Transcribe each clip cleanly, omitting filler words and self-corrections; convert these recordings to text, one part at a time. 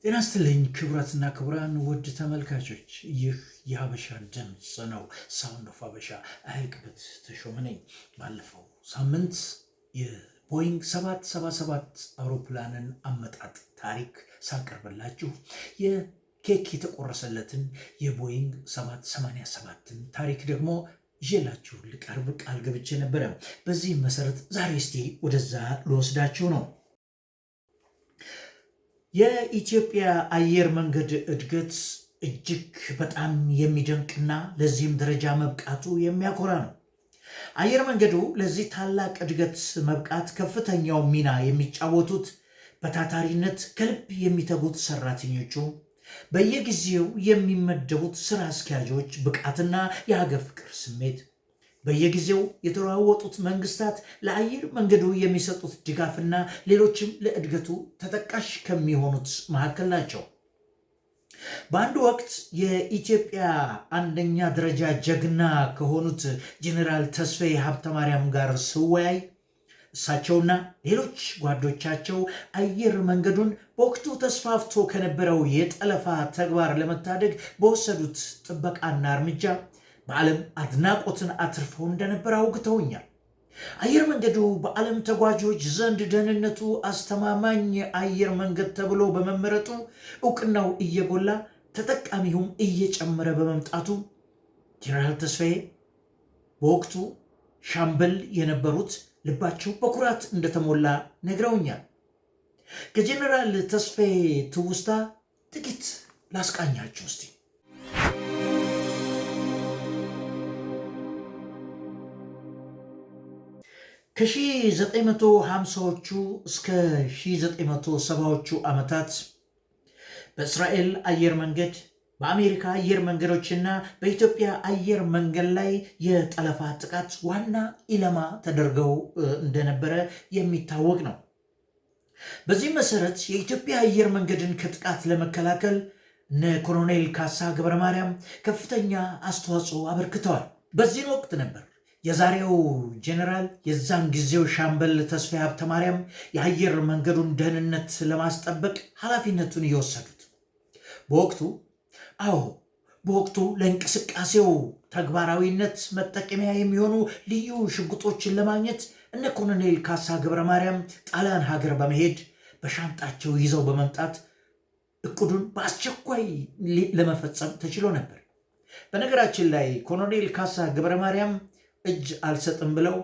ጤና ይስጥልኝ ክቡራትና ክቡራን ውድ ተመልካቾች፣ ይህ የሀበሻ ድምፅ ነው። Sound of ሀበሻ። አያልቅበት ተሾመ ነኝ። ባለፈው ሳምንት የቦይንግ 777 አውሮፕላንን አመጣጥ ታሪክ ሳቀርብላችሁ የኬክ የተቆረሰለትን የቦይንግ 787ን ታሪክ ደግሞ ይዤላችሁ ልቀርብ ቃል ገብቼ ነበረ። በዚህ መሰረት ዛሬ እስቲ ወደዛ ልወስዳችሁ ነው። የኢትዮጵያ አየር መንገድ እድገት እጅግ በጣም የሚደንቅና ለዚህም ደረጃ መብቃቱ የሚያኮራ ነው። አየር መንገዱ ለዚህ ታላቅ እድገት መብቃት ከፍተኛው ሚና የሚጫወቱት በታታሪነት ከልብ የሚተጉት ሰራተኞቹ፣ በየጊዜው የሚመደቡት ስራ አስኪያጆች ብቃትና የሀገር ፍቅር ስሜት፣ በየጊዜው የተለዋወጡት መንግስታት ለአየር መንገዱ የሚሰጡት ድጋፍና ሌሎችም ለእድገቱ ተጠቃሽ ከሚሆኑት መካከል ናቸው። በአንድ ወቅት የኢትዮጵያ አንደኛ ደረጃ ጀግና ከሆኑት ጄኔራል ተስፋዬ ሀብተማርያም ጋር ስወያይ እሳቸውና ሌሎች ጓዶቻቸው አየር መንገዱን በወቅቱ ተስፋፍቶ ከነበረው የጠለፋ ተግባር ለመታደግ በወሰዱት ጥበቃና እርምጃ በዓለም አድናቆትን አትርፈው እንደነበር አውግተውኛል። አየር መንገዱ በዓለም ተጓዦች ዘንድ ደህንነቱ አስተማማኝ አየር መንገድ ተብሎ በመመረጡ እውቅናው እየጎላ ተጠቃሚውም እየጨመረ በመምጣቱ ጄኔራል ተስፋዬ በወቅቱ ሻምበል የነበሩት ልባቸው በኩራት እንደተሞላ ነግረውኛል። ከጄኔራል ተስፋዬ ትውስታ ጥቂት ላስቃኛችሁ እስቲ። ከ1950ዎቹ እስከ 1970ዎቹ ዓመታት በእስራኤል አየር መንገድ፣ በአሜሪካ አየር መንገዶችና በኢትዮጵያ አየር መንገድ ላይ የጠለፋ ጥቃት ዋና ኢላማ ተደርገው እንደነበረ የሚታወቅ ነው። በዚህ መሰረት የኢትዮጵያ አየር መንገድን ከጥቃት ለመከላከል እነ ኮሎኔል ካሳ ገብረ ማርያም ከፍተኛ አስተዋጽኦ አበርክተዋል። በዚህን ወቅት ነበር የዛሬው ጄኔራል የዛን ጊዜው ሻምበል ተስፋዬ ሀብተማርያም የአየር መንገዱን ደህንነት ለማስጠበቅ ኃላፊነቱን እየወሰዱት። በወቅቱ አዎ በወቅቱ ለእንቅስቃሴው ተግባራዊነት መጠቀሚያ የሚሆኑ ልዩ ሽጉጦችን ለማግኘት እነ ኮሎኔል ካሳ ገብረ ማርያም ጣሊያን ሀገር በመሄድ በሻንጣቸው ይዘው በመምጣት እቅዱን በአስቸኳይ ለመፈጸም ተችሎ ነበር። በነገራችን ላይ ኮሎኔል ካሳ ገብረ ማርያም እጅ አልሰጥም ብለው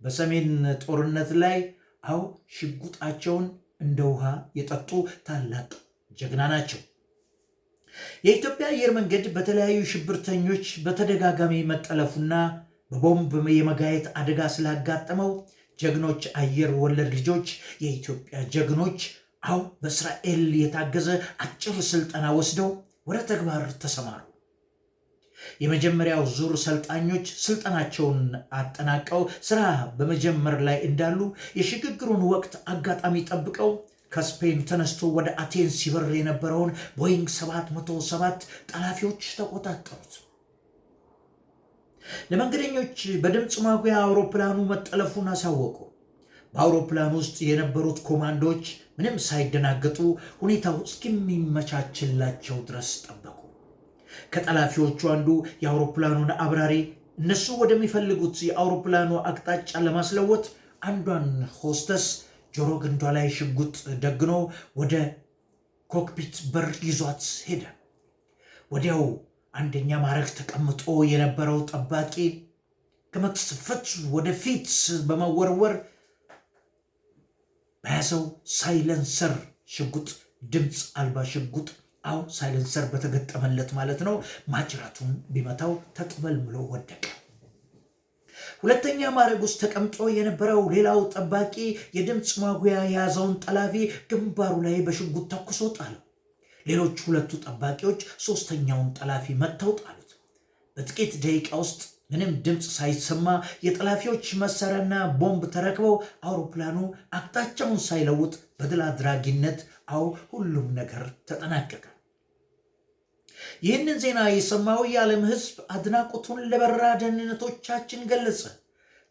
በሰሜን ጦርነት ላይ አው ሽጉጣቸውን እንደ ውሃ የጠጡ ታላቅ ጀግና ናቸው። የኢትዮጵያ አየር መንገድ በተለያዩ ሽብርተኞች በተደጋጋሚ መጠለፉና በቦምብ የመጋየት አደጋ ስላጋጠመው ጀግኖች አየር ወለድ ልጆች የኢትዮጵያ ጀግኖች አው በእስራኤል የታገዘ አጭር ስልጠና ወስደው ወደ ተግባር ተሰማሩ። የመጀመሪያው ዙር ሰልጣኞች ስልጠናቸውን አጠናቀው ስራ በመጀመር ላይ እንዳሉ የሽግግሩን ወቅት አጋጣሚ ጠብቀው ከስፔን ተነስቶ ወደ አቴንስ ሲበር የነበረውን ቦይንግ 707 ጠላፊዎች ተቆጣጠሩት። ለመንገደኞች በድምፅ ማጉያ አውሮፕላኑ መጠለፉን አሳወቁ። በአውሮፕላኑ ውስጥ የነበሩት ኮማንዶዎች ምንም ሳይደናገጡ ሁኔታው እስከሚመቻችላቸው ድረስ ጠበቁ። ከጠላፊዎቹ አንዱ የአውሮፕላኑን አብራሪ እነሱ ወደሚፈልጉት የአውሮፕላኑ አቅጣጫ ለማስለወጥ አንዷን ሆስተስ ጆሮ ግንዷ ላይ ሽጉጥ ደግኖ ወደ cockpit በር ይዟት ሄደ። ወዲያው አንደኛ ማዕረግ ተቀምጦ የነበረው ጠባቂ ከመቅጽበት ወደፊት በመወርወር በያዘው silencer ሽጉጥ፣ ድምፅ አልባ ሽጉጥ፣ አው silencer በተገጠመለት ማለት ነው፣ ማጅራቱን ቢመታው ተጥመልምሎ ወደቀ። ሁለተኛ ማዕረግ ውስጥ ተቀምጦ የነበረው ሌላው ጠባቂ የድምፅ ማጉያ የያዘውን ጠላፊ ግንባሩ ላይ በሽጉጥ ተኩሶ ጣለው። ሌሎች ሁለቱ ጠባቂዎች ሶስተኛውን ጠላፊ መትተው ጣሉት። በጥቂት ደቂቃ ውስጥ ምንም ድምፅ ሳይሰማ የጠላፊዎች መሳሪያና ቦምብ ተረክበው አውሮፕላኑ አቅጣጫውን ሳይለውጥ በድል አድራጊነት አው ሁሉም ነገር ተጠናቀቀ። ይህንን ዜና የሰማው የዓለም ሕዝብ አድናቆቱን ለበረራ ደህንነቶቻችን ገለጸ።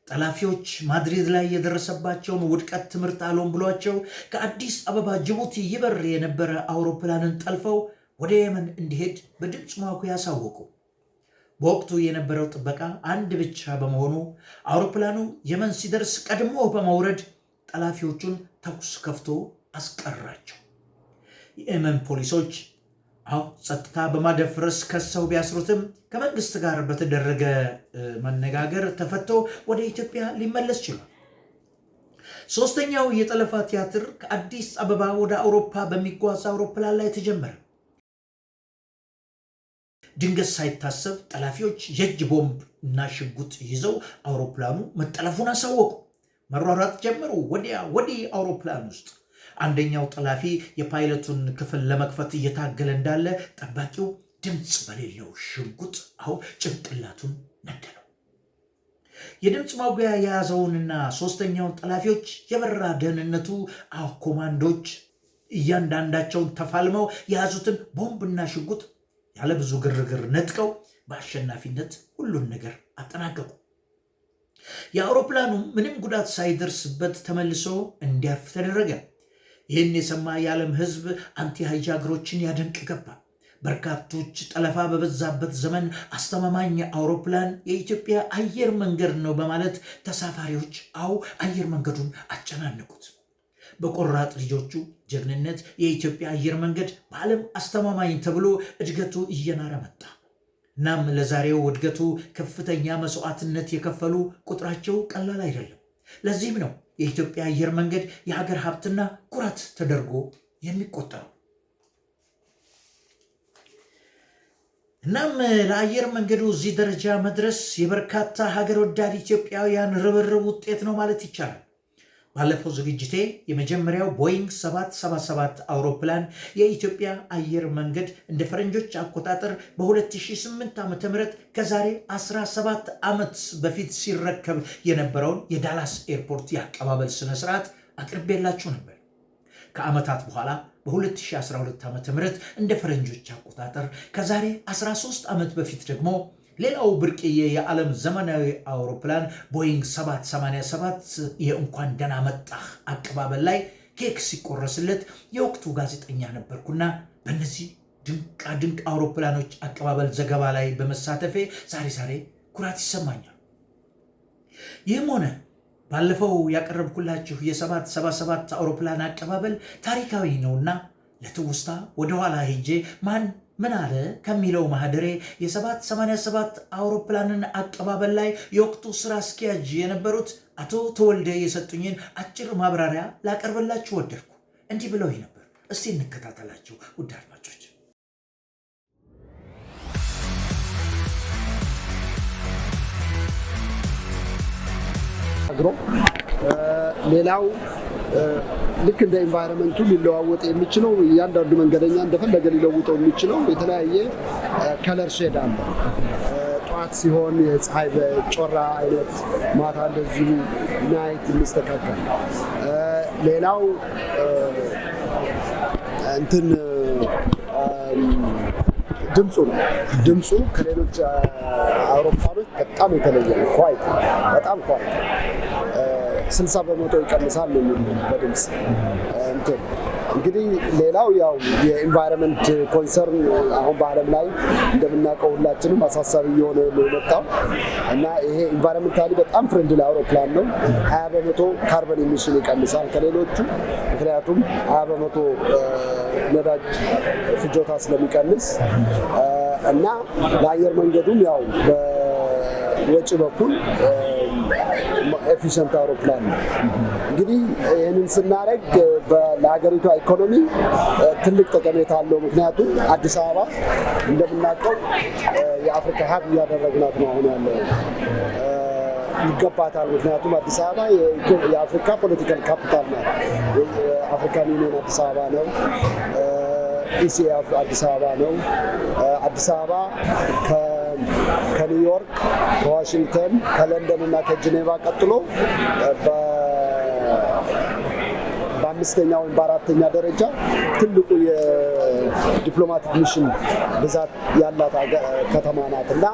ጠላፊዎች ማድሪድ ላይ የደረሰባቸውን ውድቀት ትምህርት አልሆን ብሏቸው ከአዲስ አበባ ጅቡቲ ይበር የነበረ አውሮፕላንን ጠልፈው ወደ የመን እንዲሄድ በድምፅ ማጉያ አሳወቁ። በወቅቱ የነበረው ጥበቃ አንድ ብቻ በመሆኑ አውሮፕላኑ የመን ሲደርስ ቀድሞ በመውረድ ጠላፊዎቹን ተኩስ ከፍቶ አስቀራቸው። የየመን ፖሊሶች አዎ ጸጥታ በማደፍረስ ከሰው ቢያስሩትም ከመንግስት ጋር በተደረገ መነጋገር ተፈቶ ወደ ኢትዮጵያ ሊመለስ ችሏል። ሶስተኛው የጠለፋ ቲያትር ከአዲስ አበባ ወደ አውሮፓ በሚጓዝ አውሮፕላን ላይ ተጀመረ። ድንገት ሳይታሰብ ጠላፊዎች የእጅ ቦምብ እና ሽጉጥ ይዘው አውሮፕላኑ መጠለፉን አሳወቁ። መሯሯጥ ጀመሩ ወዲያ ወዲህ አውሮፕላን ውስጥ። አንደኛው ጠላፊ የፓይለቱን ክፍል ለመክፈት እየታገለ እንዳለ ጠባቂው ድምፅ በሌለው ሽጉጥ አው ጭንቅላቱን ነደለው። የድምፅ ማጉያ የያዘውንና ሶስተኛውን ጠላፊዎች የበረራ ደህንነቱ አው ኮማንዶች እያንዳንዳቸውን ተፋልመው የያዙትን ቦምብና ሽጉጥ ያለ ብዙ ግርግር ነጥቀው በአሸናፊነት ሁሉን ነገር አጠናቀቁ። የአውሮፕላኑ ምንም ጉዳት ሳይደርስበት ተመልሶ እንዲያርፍ ተደረገ። ይህን የሰማ የዓለም ሕዝብ anti hijacker ኦችን ያደንቅ ገባ። በርካቶች ጠለፋ በበዛበት ዘመን አስተማማኝ አውሮፕላን የኢትዮጵያ አየር መንገድ ነው በማለት ተሳፋሪዎች አው አየር መንገዱን አጨናነቁት። በቆራጥ ልጆቹ ጀግንነት የኢትዮጵያ አየር መንገድ በዓለም አስተማማኝ ተብሎ እድገቱ እየናረ መጣ። እናም ለዛሬው እድገቱ ከፍተኛ መስዋዕትነት የከፈሉ ቁጥራቸው ቀላል አይደለም። ለዚህም ነው የኢትዮጵያ አየር መንገድ የሀገር ሀብትና ኩራት ተደርጎ የሚቆጠረው። እናም ለአየር መንገዱ እዚህ ደረጃ መድረስ የበርካታ ሀገር ወዳድ ኢትዮጵያውያን ርብርብ ውጤት ነው ማለት ይቻላል። ባለፈው ዝግጅቴ የመጀመሪያው ቦይንግ 777 አውሮፕላን የኢትዮጵያ አየር መንገድ እንደ ፈረንጆች አቆጣጠር በ2008 ዓ.ም ከዛሬ 17 ዓመት በፊት ሲረከብ የነበረውን የዳላስ ኤርፖርት የአቀባበል ስነስርዓት አቅርቤላችሁ ነበር። ከዓመታት በኋላ በ2012 ዓ.ም እንደ ፈረንጆች አቆጣጠር ከዛሬ 13 ዓመት በፊት ደግሞ ሌላው ብርቅዬ የዓለም ዘመናዊ አውሮፕላን ቦይንግ 787 የእንኳን ደህና መጣህ አቀባበል ላይ ኬክ ሲቆረስለት የወቅቱ ጋዜጠኛ ነበርኩና በእነዚህ ድንቃ ድንቅ አውሮፕላኖች አቀባበል ዘገባ ላይ በመሳተፌ ዛሬ ዛሬ ኩራት ይሰማኛል። ይህም ሆነ ባለፈው ያቀረብኩላችሁ የ777 አውሮፕላን አቀባበል ታሪካዊ ነውና ለትውስታ ወደኋላ ሄጄ ማን ምን አለ ከሚለው ማህደሬ የ787 አውሮፕላንን አቀባበል ላይ የወቅቱ ስራ አስኪያጅ የነበሩት አቶ ተወልደ የሰጡኝን አጭር ማብራሪያ ላቀርብላችሁ ወደድኩ። እንዲህ ብለው ነበር። እስቲ እንከታተላቸው ውድ አድማጮች። አግሮ ሌላው ልክ እንደ environment ኡ ሊለዋወጥ የሚችለው፣ እያንዳንዱ መንገደኛ እንደፈለገ ሊለውጠው የሚችለው የተለያየ color shade አለ። ጠዋት ሲሆን የፀሐይ በጮራ አይነት፣ ማታ እንደዚሁ night የሚስተካከል። ሌላው እንትን ድምፁ ነው። ድምፁ ከሌሎች አውሮፕላኖች በጣም የተለየ ነው። Quiet፣ በጣም quiet፣ 60% ይቀንሳል ነው የሚሉት በድምፅ እንትን። እንግዲህ ሌላው ያው የ environment concern አሁን በዓለም ላይ እንደምናውቀው ሁላችንም አሳሳቢ እየሆነ ነው የመጣው እና ይሄ environmentally በጣም friendly አውሮፕላን ነው። 20% carbon emission ይቀንሳል ከሌሎቹ፣ ምክንያቱም 20% ነዳጅ ፍጆታ ስለሚቀንስ እና ለአየር መንገዱም ያው በወጪ በኩል efficient አውሮፕላን ነው። እንግዲህ ይህንን ስናደርግ ለሀገሪቷ ኢኮኖሚ ትልቅ ጠቀሜታ አለው። ምክንያቱም አዲስ አበባ እንደምናውቀው የአፍሪካ hub እያደረግናት ነው አሁን ያለው፣ ይገባታል። ምክንያቱም አዲስ አበባ የአፍሪካ political capital ናት። African Union አዲስ አበባ ነው። ECA አዲስ አበባ ነው። አዲስ አበባ ከኒውዮርክ፣ ከዋሽንግተን፣ ከለንደን እና ከጄኔቫ ቀጥሎ በአምስተኛ ወይም በአራተኛ ደረጃ ትልቁ የ diplomatic mission ብዛት ያላት ከተማ ናት እና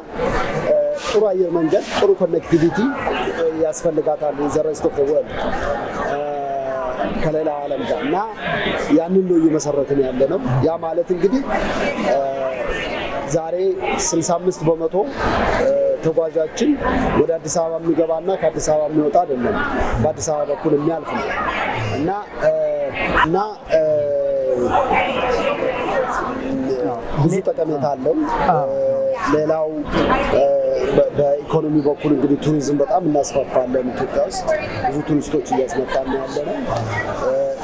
ጥሩ አየር መንገድ፣ ጥሩ connectivity ያስፈልጋታል the rest of world፣ ከሌላው ዓለም ጋር። እና ያንን ነው እየመሰረትን ያለ ነው። ያ ማለት እንግዲህ ዛሬ 65% ተጓዣችን ወደ አዲስ አበባ የሚገባና ከአዲስ አበባ የሚወጣ አይደለም፣ በአዲስ አበባ በኩል የሚያልፍ ነው። እና ብዙ ጠቀሜታ አለው። ሌላው በኢኮኖሚ በኩል እንግዲህ ቱሪዝም በጣም እናስፋፋለን። ኢትዮጵያ ውስጥ ብዙ ቱሪስቶች እያስመጣን ነው ያለ ነው።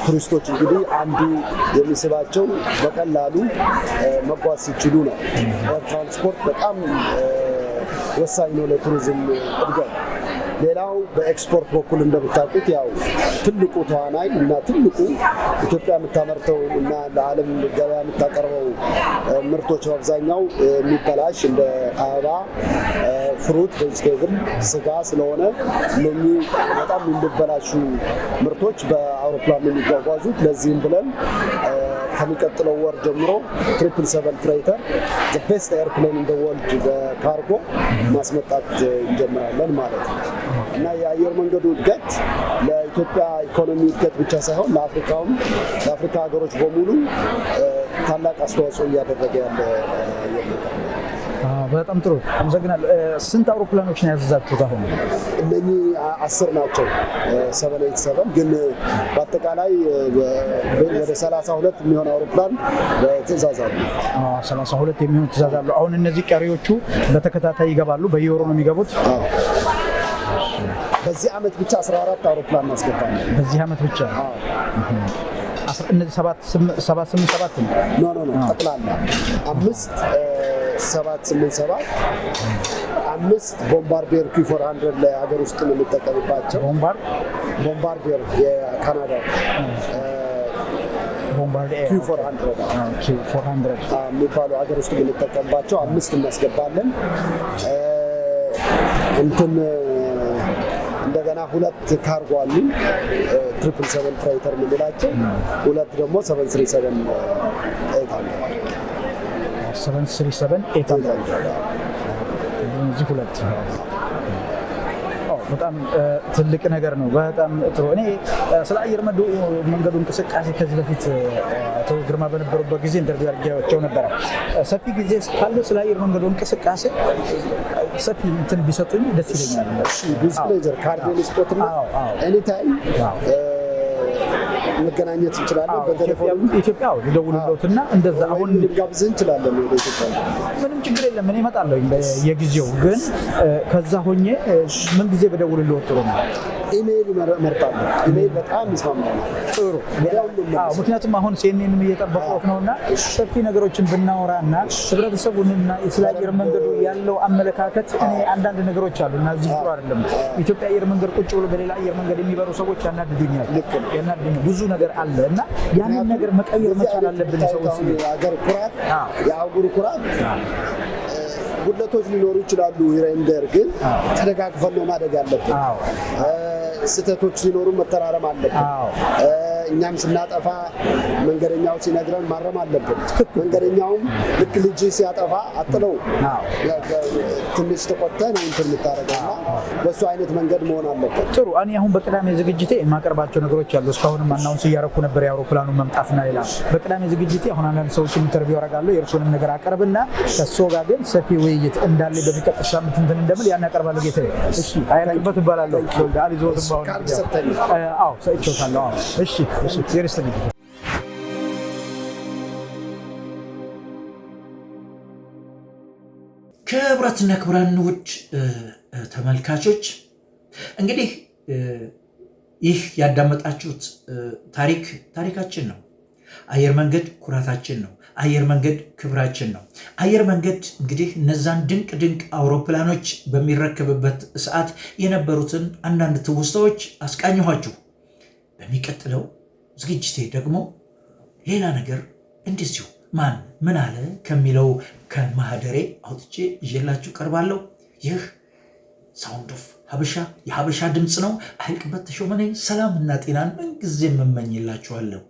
ቱሪስቶች እንግዲህ አንዱ የሚስባቸው በቀላሉ መጓዝ ሲችሉ ነው። Air transport በጣም ወሳኝ ነው ለቱሪዝም እድገት። ሌላው በኤክስፖርት በኩል እንደምታውቁት ያው ትልቁ ተዋናይ እና ትልቁ ኢትዮጵያ የምታመርተው እና ለዓለም ገበያ የምታቀርበው ምርቶች በአብዛኛው የሚበላሽ እንደ አበባ፣ fruit፣ vegetable፣ ስጋ ስለሆነ እነኚህ በጣም የሚበላሹ ምርቶች በአውሮፕላን ነው የሚጓጓዙት። ለዚህም ብለን ከሚቀጥለው ወር ጀምሮ 777 freighter, best airplane in world፣ በ cargo ማስመጣት እንጀምራለን ማለት ነው። እና የአየር መንገዱ እድገት ለኢትዮጵያ ኢኮኖሚ እድገት ብቻ ሳይሆን ለአፍሪካውም፣ ለአፍሪካ ሀገሮች በሙሉ ታላቅ አስተዋጽኦ እያደረገ ያለ አየር መንገድ ነው። በጣም ጥሩ፣ አመሰግናለሁ። ስንት አውሮፕላኖች ነው ያዘዛችሁት አሁን? እነኚህ 10 ናቸው 787፣ ግን በአጠቃላይ ወደ 32 የሚሆን አውሮፕላን በትዕዛዝ አሉ። 32 የሚሆን ትዕዛዝ አሉ። አሁን እነዚህ ቀሪዎቹ በተከታታይ ይገባሉ። በየወሩ ነው የሚገቡት? አዎ። በዚህ ዓመት ብቻ 14 አውሮፕላን እናስገባለን። በዚህ ዓመት ብቻ? አዎ። እነዚህ 787 ነው? No, ጠቅላላ አምስት 787፣ አምስት Bombardier Q400 ለሀገር ውስጥ የምንጠቀምባቸው። ቦምባር Bombardier የካናዳ። Bombardier Q400። Q400። የሚባሉ ሀገር ውስጥ የምንጠቀምባቸው አምስት እናስገባለን። እንትን እንደገና ሁለት ካርጎ አሉ 777 freighter የምንላቸው፣ ሁለት ደግሞ 737-800። 737-800፣ እነዚህ ሁለት። በጣም ትልቅ ነገር ነው። በጣም ጥሩ። እኔ ስለ አየር መንገዱ እንቅስቃሴ ከዚህ በፊት አቶ ግርማ በነበሩበት ጊዜ interview አድርጌያቸው ነበረ። ሰፊ ጊዜ ካለ ስለ አየር መንገዱ እንቅስቃሴ ሰፊ እንትን ቢሰጡኝ ደስ ይለኛል። With pleasure። ካርዴን ስጦትና anytime መገናኘት እንችላለን። በቴሌፎን። ኢትዮጵያ ሊደውሉለትና እንደዛ አሁን ልንጋብዝህ እንችላለን ወደ ኢትዮጵያ። ምንም ችግር የለም። እኔ እመጣለሁ የጊዜው፣ ግን ከዛ ሆኜ ምን ጊዜ በደውልልዎት ጥሩ ነው? ኢሜይል እመርጣለሁ። ኢሜይል በጣም ይስማማል። ጥሩ። ወዲያውኑ ነው የምመልሰው። ምክንያቱም አሁን ሲኤንኤንም እየጠበቁት ነው እና ሰፊ ነገሮችን ብናወራ እና ህብረተሰቡንና ስለ አየር መንገዱ ያለው አመለካከት፣ እኔ አንዳንድ ነገሮች አሉ እና እዚህ ጥሩ አይደለም። ኢትዮጵያ አየር መንገድ ቁጭ ብሎ በሌላ አየር መንገድ የሚበሩ ሰዎች ያናድዱኛል። ልክ ነው። ያናድዱኛል። ብዙ ነገር አለ እና ያንን ነገር መቀየር መቻል አለብን። የሰዎች አሁን የሀገር ኩራት፣ የአህጉር ኩራት፣ ጉድለቶች ሊኖሩ ይችላሉ። Here and there፣ ግን ተደጋግፈን ነው ማደግ ያለብን። ስህተቶች ሲኖሩ መተራረም አለብን። እኛም ስናጠፋ መንገደኛው ሲነግረን ማረም አለብን። መንገደኛውም ልክ ልጅ ሲያጠፋ አጥለው ትንሽ ተቆጥተህ ነው እንትን የምታደርገው እና በእሱ አይነት መንገድ መሆን አለበት። ጥሩ። እኔ አሁን በቅዳሜ ዝግጅቴ የማቀርባቸው ነገሮች አሉ። እስካሁንም announce እያረኩ ነበር የአውሮፕላኑን መምጣትና ሌላ። በቅዳሜ ዝግጅቴ አሁን አንዳንድ ሰዎችን interview አደርጋለሁ። የእርሱንም ነገር አቀርብና ከእሱ ጋር ግን ሰፊ ውይይት እንዳለ በሚቀጥል ሳምንት እንትን እንደምል ያን ያቀርባለሁ። ጌታዬ። እሺ፣ አያልቅበት እባላለሁ። አልይዘዎትም በአሁኑ። ካርድ ሰጥተኝ። አዎ፣ ሰጥቼዎታለሁ። አዎ። እሺ፣ እግዚአብሔር ይስጥልኝ። ክቡራትና ክቡራን ውድ ተመልካቾች፣ እንግዲህ ይህ ያዳመጣችሁት ታሪክ ታሪካችን ነው። አየር መንገድ ኩራታችን ነው። አየር መንገድ ክብራችን ነው። አየር መንገድ እንግዲህ እነዛን ድንቅ ድንቅ አውሮፕላኖች በሚረከብበት ሰዓት የነበሩትን አንዳንድ ትውስታዎች አስቃኘኋችሁ። በሚቀጥለው ዝግጅቴ ደግሞ ሌላ ነገር እንደዚሁ ማን ምን አለ ከሚለው ከማህደሬ አውጥቼ ይዤላችሁ ቀርባለሁ። ይህ Sound of ሀበሻ፣ የሀበሻ ድምፅ ነው። አያልቅበት ተሾመ ነኝ። ሰላምና ጤናን ምንጊዜም እመኝላችኋለሁ።